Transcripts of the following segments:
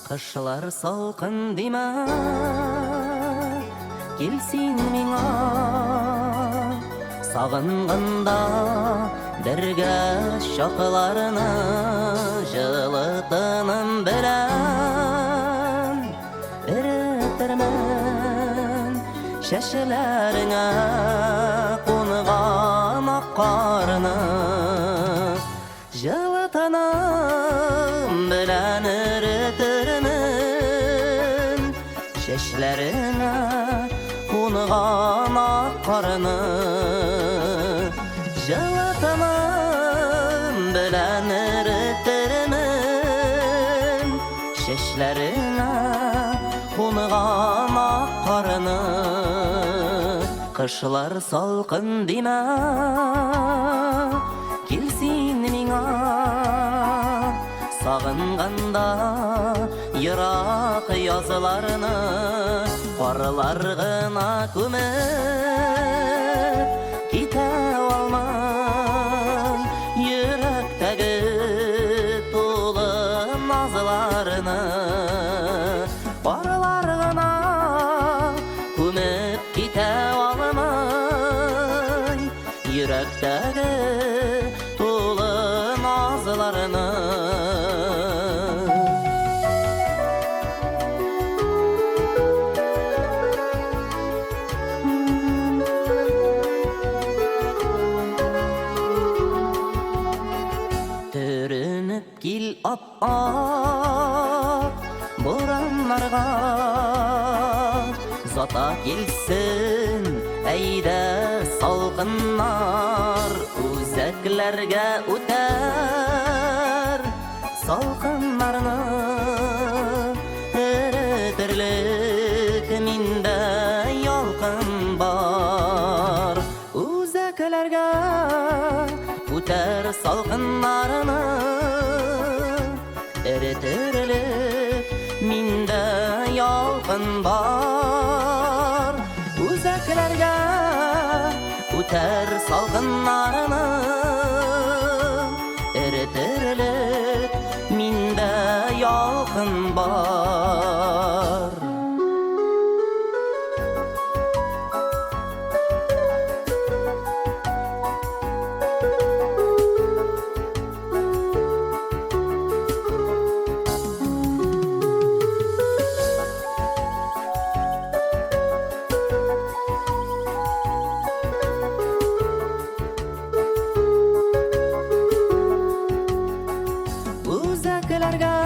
Кышлар салкын димә, кил син миңа. Сагынганда бергә чакларны җылы тыным белән эретермен. Чәчләреңә кунган ак карны Җылы тыным белән эретермен, Чәчләреңә кунган ак карны. Җылы тыным белән эретермен, Чәчләреңә кунган ак карны. Кышлар салкын димә, кил син миңа. Сагынганда ерак язларны карлар гына күмеп китә алмам. Йөрәктәге тулы назларны карлар гына күмеп китә алмый. Йөрәктәге тулы назларны. Төренеп кил ап-ак бураннарга, Зата килсен, әйдә, салкыннар, Үзәкләргә үтәр салкыннарны эретерлек миндә ялкын бар. Үзәкләргә үтәр салкыннарны эретерлек миндә ялкын бар. Үзәкләргә үтәр салкыннарны эретерлек миндә ялкын бар. Үзәкләргә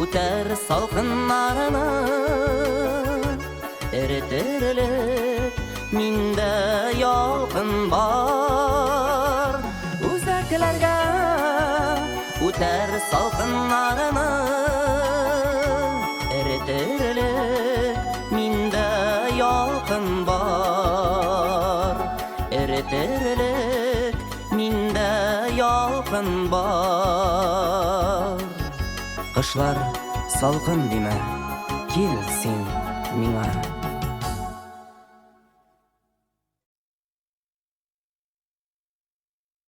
үтәр салкыннарны эретерлек миндә ялкын бар. Үзәкләргә үтәр салкыннарны эретерлек миндә ялкын бар. Эретерлек миндә ялкын бар. Кышлар салкын димә, кил син миңа.